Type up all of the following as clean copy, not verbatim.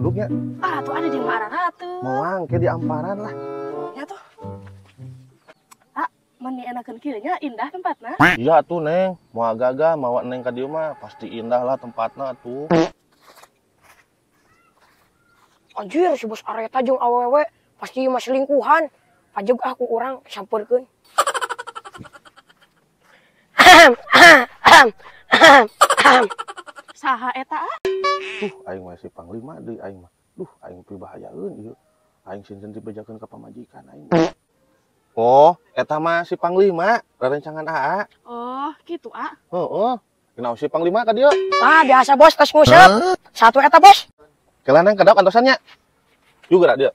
duduknya. Ah, tuh ada di mana tuh? Moang ke di amparan lah. Ya tuh. Ah, meni enakeun kieu nya indah tempatna. Iya tuh, Neng. Mau agak-agak mawa Neng ka dieu mah pasti indah lah tempatna tuh. Anjir, si bos areta jeung awewe pasti mah selingkuhan. Pajeg aku urang sampeurkeun. Saha eta? Tuh, aing mah si panglima deui aing mah. Duh, aing pibahayaeun ieu. Aing sinten dibejakeun ka pamajikan aing. Oh, eta mah si panglima, rerencangan AA. Oh, kitu, A. Heeh. Kunaon si panglima ka dieu? Ah, biasa bos, tos nguseup. Satu eta, bos. Kela Neng kedap antosannya. Juga dia.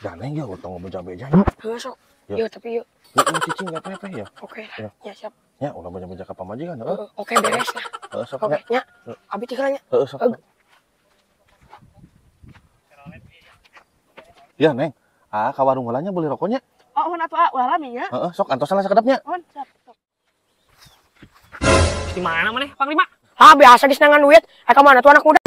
Dan Neng ya tong beja-beja nya. Heuh sok. Yeuh tapi yeuh. Heeh, cicing enggak apa-apa ya. Oke lah. Ya siap. Ya, ulah beja-beja ka pamajikan heeh. Oke, beres lah. Heeh, sok nya. Nya. Abi teh nya. Heeh, sok. Ya, Neng. Ah, ka warung heula nya beli rokoknya. Oh, hun atuh ah, ulah lami nya. Heeh, sok antosan lah sakedapnya. Hun, siap. Sok. Di mana maneh, Panglima? Ah, biasa geus nangan duit. Eh, ka mana tuh anak muda?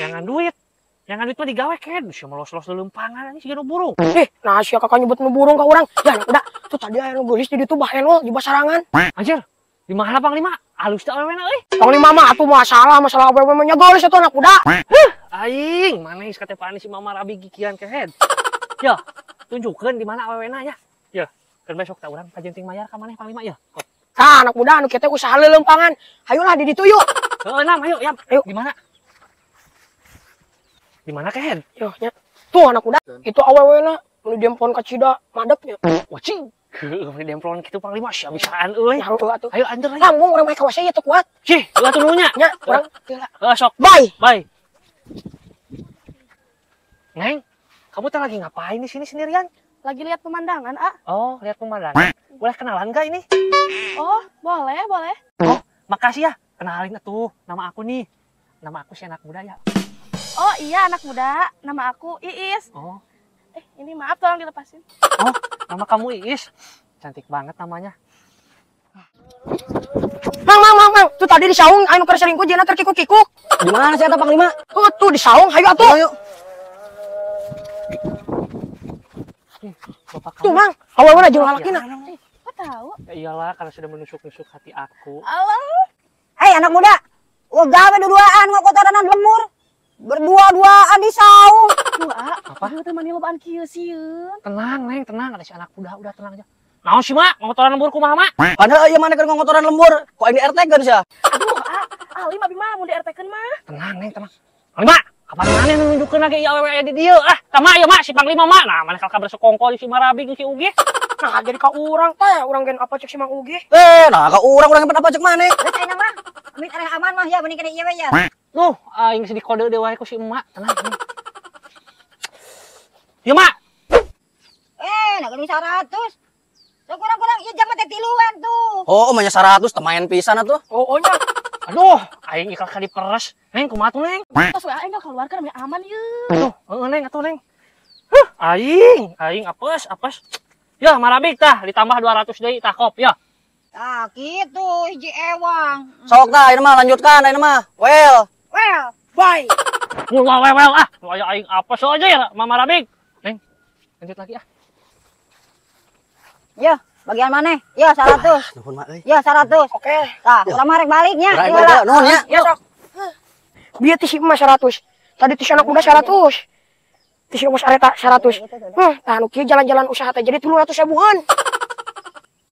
Jangan duit. Jangan duit mah digawe ked. Sia melos-los lelempangan anjing siga nu burung. Eh, nah sia kakak nyebut nu burung ka urang. Ya anak muda, tuh tadi aya nu geulis di ditu bahenol di basarangan. Anjir, di mana Panglima? Alus teh awewena euy. Panglima mah atuh masalah awewe mah nya geulis atuh anak muda. Huh, aing maneh geus katepaan si Mama Rabi gigian kehed. Ya, tunjukkeun di mana awewena ya. Ya, kan besok teh urang kajenting mayar ka maneh Panglima ya. Tah anak muda anu kieu teh usaha lelempangan. Hayulah di ditu yuk. Heeh, nam ayo yam. Ayo. Di mana? Di mana kehed? Yo nya. Tuh anak muda, itu awewena mun diemplon ka cida madepnya. Wah cing. Heueuh mun diemplon kitu Panglima sia bisaan euy. Ya heueuh atuh. Ayo anter lah. Lambung urang mah ka WC ieu teu kuat. Cih, heueuh atuh nunya. Nya, urang teu lah. Heeh, sok. Bye. Bye. Neng, kamu teh lagi ngapain di sini sendirian? Lagi lihat pemandangan, ah. Oh, lihat pemandangan. Boleh kenalan gak ini? Oh, boleh, boleh. Oh, makasih ya. Kenalin atuh, nama aku nih. Nama aku si anak muda ya. Oh iya anak muda, nama aku Iis. Oh. Eh, ini maaf tolong dilepasin. Oh, nama kamu Iis. Cantik banget namanya. Mang, mang, mang, mang. Tuh tadi di saung anu keur selingkuh jeung keur kikuk-kikuk. Di mana sih eta Panglima? Oh, tuh di saung, hayu atuh. Ayo. Bapak kamu. Tuh, Mang, awewena jeung lalakina. Kok tahu? Ya iyalah karena sudah menusuk-nusuk hati aku. Allah. Hei anak muda, lo gawe duduaan ngokotoranan lemur. Berdua-duaan di saung. Duh, ah, apa? Aduh, teman lobaan kieu sieun. Tenang, Neng, tenang. Ada si anak muda, udah tenang aja. Naon sih, Mak? Ngotoran lembur kumaha, Mak? Padahal ieu mana keur ngotoran lembur, kok ini RT-keun sia? Aduh, ah, alim abi mah mun di RT-keun mah. Tenang, Neng, tenang. Panglima, kapan maneh nunjukkeun lagi ieu awewe aya di dieu? Ah, tah Mak, ieu Mak, si Panglima Mak. Nah, maneh kalka bersekongkol si Marabi jeung si Ugi. Nah, jadi ka urang teh, urang gen apa cek si Mang Ugi? Eh, nah ka urang urang apa cek maneh? Geus ayeuna mah, amit areh aman mah ya mending kene ieu we ya. Duh, aing geus dikode deui wae ku si emak. Tenang, tenang. Ieu, Mak. Eh, nah geuning 100. So kurang-kurang ieu jam teh tiluan tuh. Oh, mah nya 100 teh main pisan atuh. Oh, nya. Aduh, aing ikhlas ka diperes. Neng, kumaha tuh, Neng? Tos we aing keluarkeun meh aman ieu. Aduh, heeh Neng, atuh Neng. Huh, aing, aing apes, apes. Ya, marabik tah, ditambah 200 deui tah kop ya. Tah kitu hiji ewang. Sok tah, ini mah lanjutkan ini mah. Well. Well, bye. Well, well, well ah, aya aing apes aja ya, Mama Rabik. Neng, lanjut lagi ah. Ya, bagian mana? Ya, 100. Nuhun mak euy. Ya, 100. Oke. Tah, urang mah rek balik nya. Nuhun nya. Ya sok. Bieu ti si emak 100. Tadi ti si anak muda 100. Ti si bos areta 100. Tah nu kieu jalan-jalan usaha teh jadi 300 ribuan.